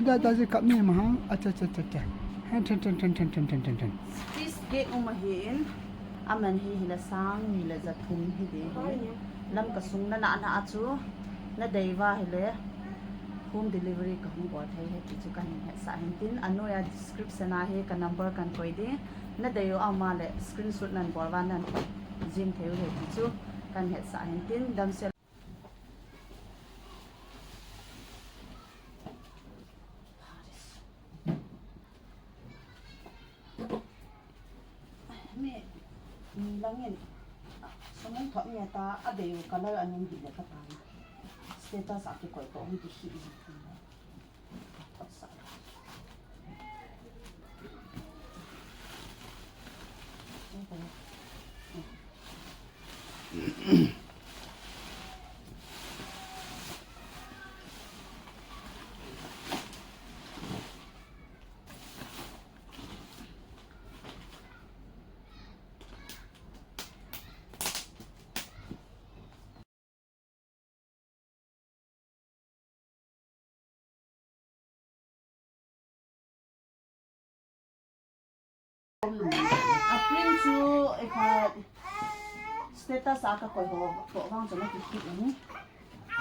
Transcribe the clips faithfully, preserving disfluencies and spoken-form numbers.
Da, da, ji kap ni ma hang. Acha, acha, acha, acha. Han, then, then, then. This cake um ahin. Aman hi hila sang ni le ja thum hi de hi. Lamka sung na na na a chu. Na dei uva hile. Home delivery ka hung bol thei hi ti chu kahin hetsah hin tin. Anoiya description a hi ka number kahin koi ding. Na dei u ama le screenshot nan bol uva nan jim thei u hi ti chu kahin hetsah hin tin. Damsel Mi, mi langin, sumung thot mi ta, a dei u color anung hi le ka ta na. Status a kikoi to mi ti hi. Thot sa. A print chu, eh, ka status a ka koi ho, to vang chu na ki hit ni.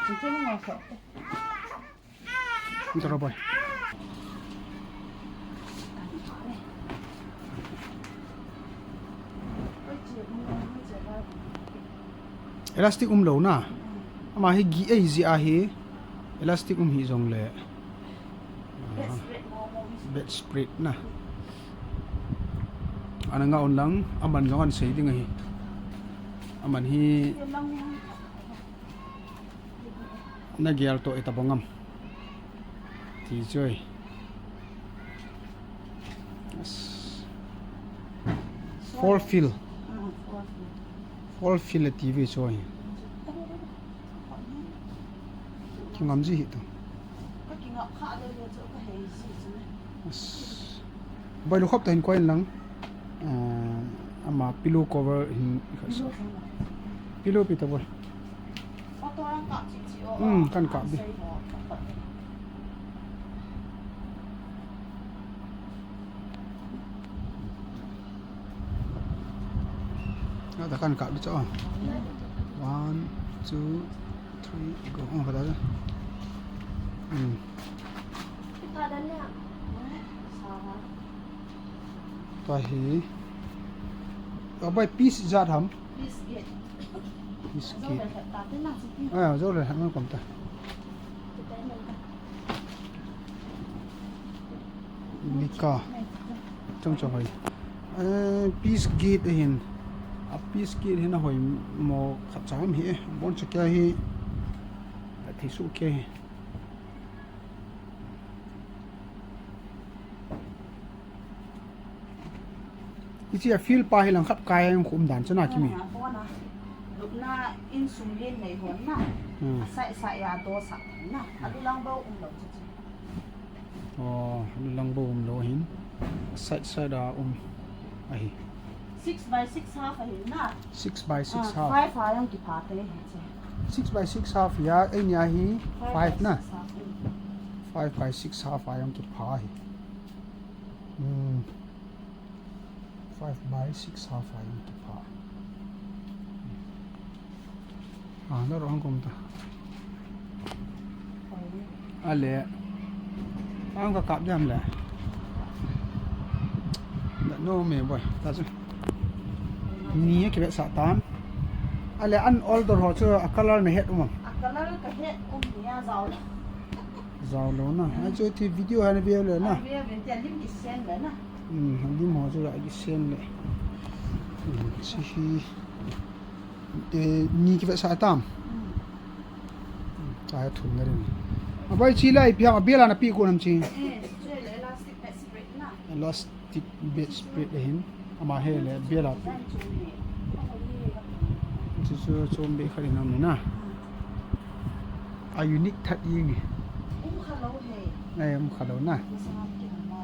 Chu chu ngol so. Ni tara boy. Elastic um lou na. Ama hi gi ei ji a hi. Elastic um hi jong le. Bedspread na. Ana nga un lang, aman jong an sei ding ahi. Aman hi. Na gel to e ta bangam. Ti choi. Yes. Fall fill. Fall fill a T V choi. Kingam ji hi to. Yes. Bai lu khop ta hin koi lang. Ah, ama pillow cover hin. Pillow pi ta bol. Hmm, kan kap di. Ada kan kap di cho. One, two, three, go. Oh, kata. Hmm. Tua hi. Abai piece jat ham. Piece gate. Piece gate. Ah, jo le ham kom ta. Nika. Chong chong hoi. Eh, piece gate ahin. A piece gate hin ahoi mo khat cha ham hi. Bon cha kya hi. Athi su ke hi. Hiche a field pa hi lang khat kai a hung khum dan chu na Kimi. Ah, pona. Lupna insung lien nei hon na. Hmm. A side side a dosa na. A lu lang bou um lou chu chu. Oh, a lu lang bou um lou hin. A side side a um ahi. Six by six half ahi na. Six by six half. Ah, five a jong kipha te hi chu. Six by six half ya, ei nia hi five na. Five by six half, mm. Five by six half, mm. Five by six half a jong kipha hi. Hmm. Five by six half a jong kipha. Ah, na ro hang kom ta. Ale. Ang ka kap jam le. Da no me boy. Ta chu. Ni a kibe sa tan. Ale an order ho chu a color na het um. A color ka het um ni a jao. Jao lou na. A chu ti video han ve le na. Ve ve ti a lim ki sen le na. Hmm, lim ho chu a ki sen le. Hmm, chi hi. Te ni kive sa tam. Hmm. Ka thum na rin. Abai chi lai pia bela na pi ko nam chi. Eh, chu le elastic bedspread na. Elastic bedspread le hin. Ama hi le bela pi. Chu chu chom be kha ri nam ni na. A unique that i nge. Um kha lou he. Ai, um kha lou na. Masang ki ma.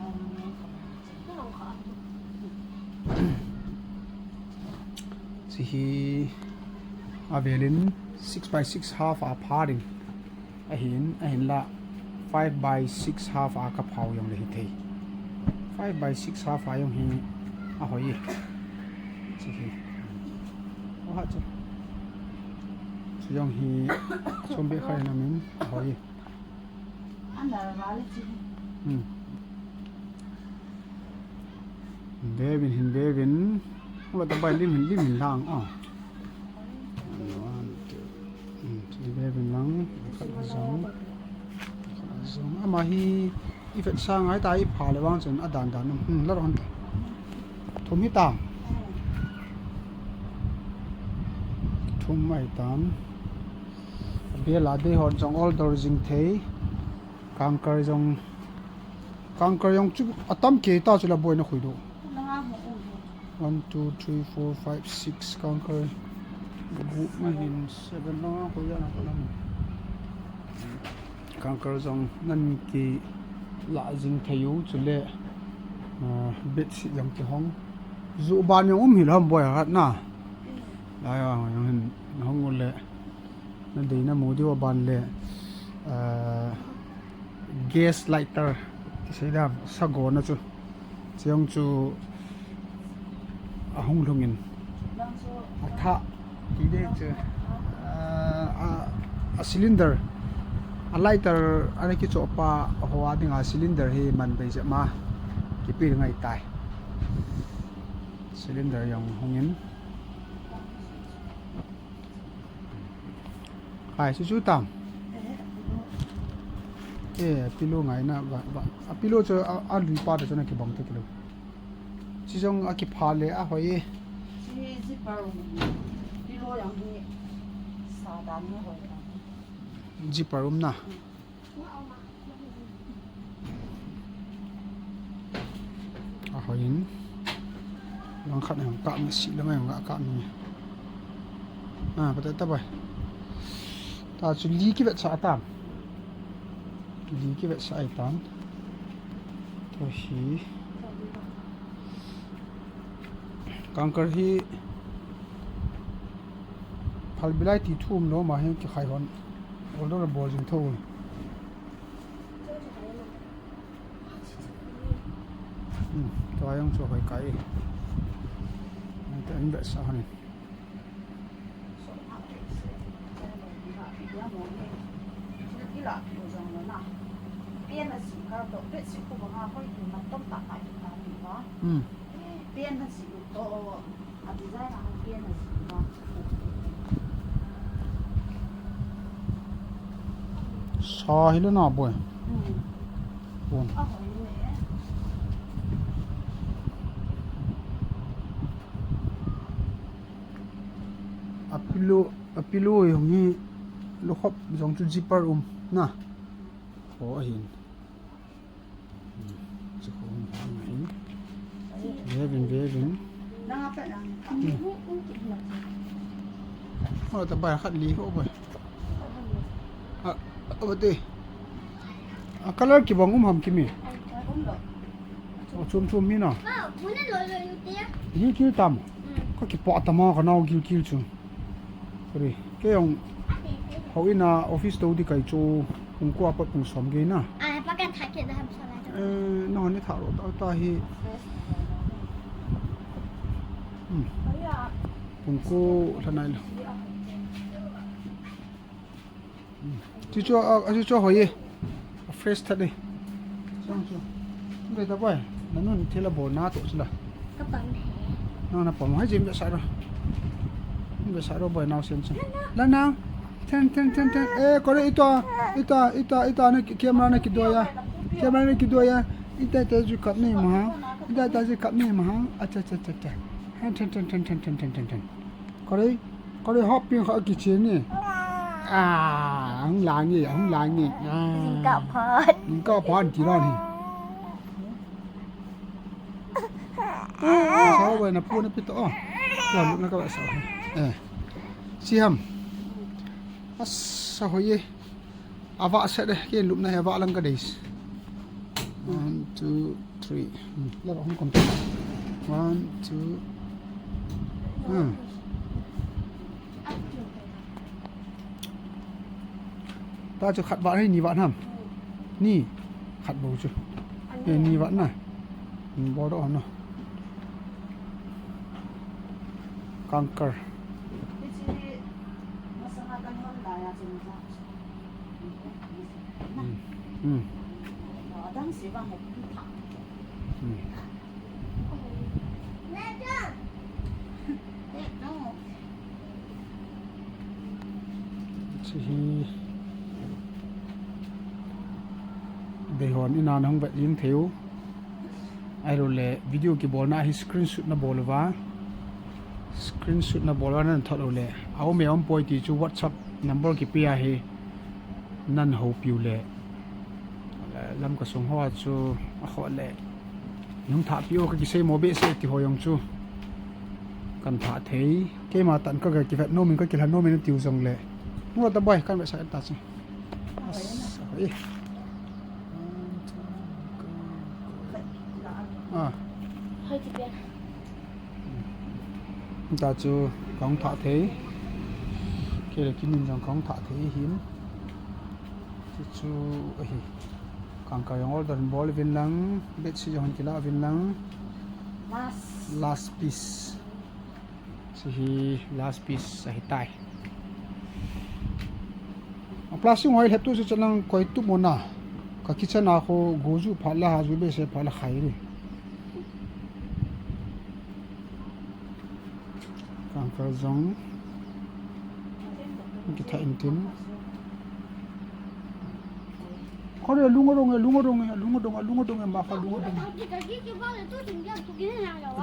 Chi hi a velin six by six half a pha ding. Ahin, ahin la. Five by six half a ka phao jong le hithei. Five by six half a jong hi ahoi e. Chi hi. Oha chu. Chu jong hi chom be khai na min ahoi e. Hmm. Hin be uvin, hin be uvin. Ula ta bai lim hin, lim hin lang a. One, two. Hmm, hin be uvin lang. Khat jong. Khat jong. Ama hi i vet sa ngai ta i pha le vang chun a dan dan um. Hmm, la ron ta. Thum hi ta. Thum mai tan. Bela dei hon jong order jing thei. Kangkar jong, kangkar jong chu atam kei ta chu la boina khui do. One, two, three, four, five, six kangkar. Gup ma hin seven la khui ya na ko lam. Kangkar jong nan kila jing thei u chule, ah, bedsheet jong kihong. Ju ban jong um hi lom boi hat na. Lai a jong hin hong u le. Na dei na mu diu a ban le, ah, gas lighter, ti sei da, sago na chu. Chiang chu ahung lhungin. Atha, ti de chu. Ah, a, a cylinder, a lighter, ana kichoh pa, ho a dinga cylinder hi man bei jep ma. Kipe ngai tai. Cylinder jong hungin. Hai, chu chu tam. Eh, a pillow ngai na, va, va. A pillow chu a, a lui pa ta chu na kibang te kilo. Chi jong a kipha le ahoi e. Chi zipper um. Pillow jong hi sa dan ni hoi ta. Zipper um na. Ahoi in. Lang khat na jong kap ni, si lang jong kap ni. Ah, pata ta bai. Ta chu li kivetsah tam. Li kivetsah ai tan. To hi. Kangkar hi. Phalbi lai ti thu um lou ma hin kikhai hon. Order bol jing tho. Hmm, tua jong chu hoi kai. Nang te an be sa hon. Hmm. Sa hi le na boi. Hmm. Bon. A pillow, a pillow jong hi lukhop jong chu zipper um na. Ho ahin. Vevin, vevin. Ho ta bai khat li ho bai. A, a, ate. A color kibang um ham kimi. O chum chum mi na. Gilkil tam. Ka kipa tama ka nao gilkil chu. Sorry. Kei jong houin a office tou di kai chu pung ko apat pung som gei na. Eh, na hon ni tha ro ta ta hi. Hmm. Pung ko lhanai lo. Chu chu a, a chu chu hoi e. A fresh that e. Chu chu. Be ta bai. Na nun thila bol na to chu la. Ka pam he. Na na pam hai jim be sa ro. Be sa ro bai nao sen sen. La na. Ten ten ten ten. Eh, kore ita ita ita ita na ki-, camera na kidoya. Camera na kidoya. Ita ita ju kap ni ma. Ita ita ju kap ni ma. Acha acha acha acha. Ten ten ten ten ten ten ten ten. Kore. Kore hop ping kha kichen ni. Ah, hung lang ni, hung lang ni. Ah. Jingkah phat. Jingkah phat ti ran hi. Sa bai na pu na pi to. Ya lu na ka sa. Eh. Si ham. Asa hoi e. Ava set e, ke lupna hi ava lang ka deis. One, two, three. Hmm, la hung kon. One, two. Hmm. Ta chu khat va ni, ni va nam. Ni khat bou chu. E, ni vat na. Bol doh na. Kangkal. Hmm. Hmm. Hmm. Hiche hi bei hon in a na hung vet jing thei u. Ahilou le video kibolna hi screenshot na bol uva. Screenshot na bol uva na thot u le. Aum e um poi ti chu WhatsApp number kipe ahi. Nan houpi u le. Lamka sung ho a chu a kho le. Nung thah pi o ka kisei mo behseh ti ho jong chu. Kan thah thei. Keima tan ka ga kivet nom in ka kilha nom in tiu jong le. Nung ta boi kan ve sa ta chu. As, oi. Ah. Hoi ti pia. Ta chu kong thah thei. Kei le Kim in jong kong thah thei hin. Chu chu ahi. Kangkal jong order bol uvin lang, bedsheet jong kila uvin lang. Last. Last piece. Hiche hi last piece ahi tai. A plastic hoi lhep tu chu chalang koi tu mo na. Ka kitchen a kho goju phat la haju behseh phat la khai ri. Kangkal jong. Kitha in tin. Kho le lunga dong e, lunga dong e, lunga dong e, lunga dong e, ma kha lunga dong e.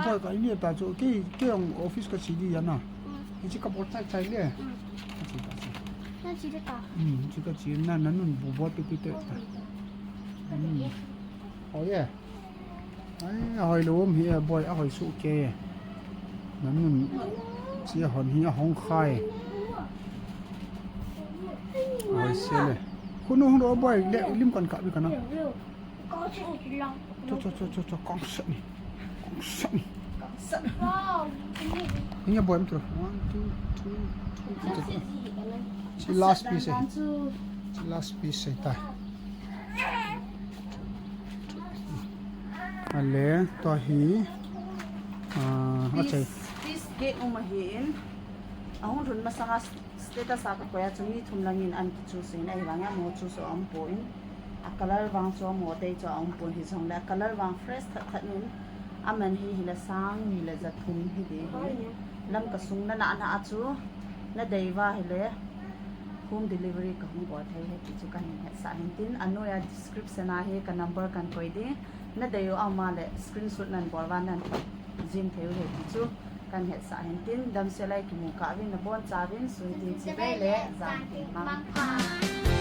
Tua ka ini ta chu, kei, kei ang office ka chi di ya na. Hiche ka bol chai chai le. Hiche ka chi. Hmm, hiche ka chi na, na nun bu bol pi pi te ta. Hmm. Oh yeah. Ai, ahoi lou um hi, a boi, ahoi suh kei. Nanun, chi a hon hi, ahong khai. Ahoi se le. Hunu, hunu, a boi, le, lim kan kah bi kan a. Cho, cho, cho, cho, cho, kong sat ni. Kong sat ni. Hiya boi, em tu. One, two, three, two, three. Chi last piece e. Chi last piece e ta. Ale, tua hi, ah, achai. Piece, piece cake um ahin. Ahung lhun masanga status a ka koi a chu mi thum lang in an ki choose in, ahivang a mo choose a um poi. A color vang chu a mo tei chu a um poi, hijongle a color vang fresh that that in. Aman hi hile sang ni le ja thum hi ding hi. Lamka sung na na na a chu na dei uva hile. Home delivery ka hung bol thei ahi ti chu kahin hetsah hin tin, anoiya description a hi ka number kan koi ding, nadei u a um a le screenshot nan bol uva nan jin thei u ahi ti chu kahin hetsah hin tin, damsel a kimu kah uvin nabon chauvin sun tin chibai le jan tin mangpha.